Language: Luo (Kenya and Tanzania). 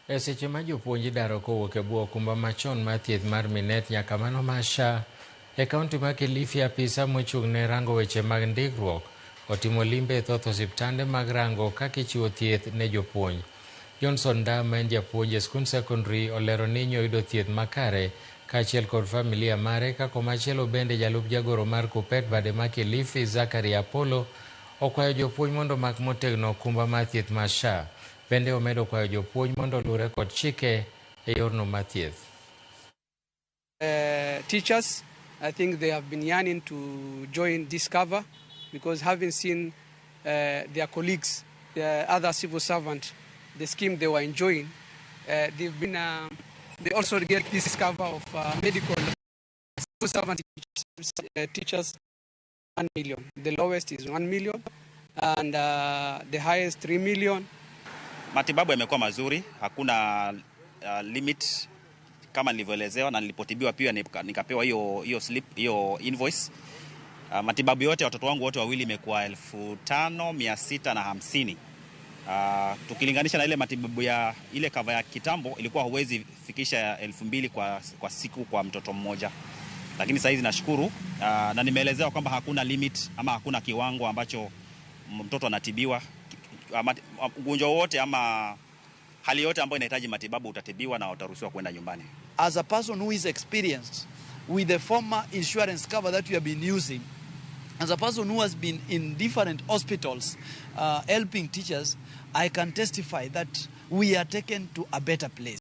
E seche ma jopuonj idaro kowuok e bwo okumba machon mar thieth mar Minet nyaka mano mar SHA e kaunti ma Kilifi, apisa mochung' ne rango weche mag ndikruok otimo limbe e thoth osiptande mag rango kaka ichiwo thieth ne jopuonj. Johnson Nda ma en japuonj e skund sekondari olero ni nyoyudo thieth makare kaachiel kod familia mare ka komachielo bende jalup jagoro mar Kuppet bade ma Kilifi Zachary Apollo okwayo jopuonj mondo omak motegno okumba mar thieth mar SHA. Bende omedo kwayo jopuonj mondo oluwre kod chike e yorno mar thieth. Teachers, I think they have been yearning to join this cover because having seen their colleagues, the other civil servants, the scheme they were enjoying, they also get this cover of medical civil servant teachers, teachers 1 million. The lowest is 1 million and the highest 3 million. Matibabu yamekuwa mazuri, hakuna limit kama nilivyoelezewa, na nilipotibiwa pia nikapewa hiyo hiyo slip, hiyo invoice. Matibabu yote watoto wangu wote wawili imekuwa 5650. Tukilinganisha na ile matibabu ya ile cover ya kitambo ilikuwa huwezi fikisha 2000 kwa siku kwa mtoto mmoja, lakini sasa hizi nashukuru na nimeelezewa kwamba hakuna limit ama hakuna kiwango ambacho mtoto anatibiwa. Ugonjwa wote ama hali yote ambayo inahitaji matibabu utatibiwa na utaruhusiwa kwenda nyumbani. As a person who is experienced with the former insurance cover that we have been using, as a person who has been in different hospitals helping teachers, I can testify that we are taken to a better place.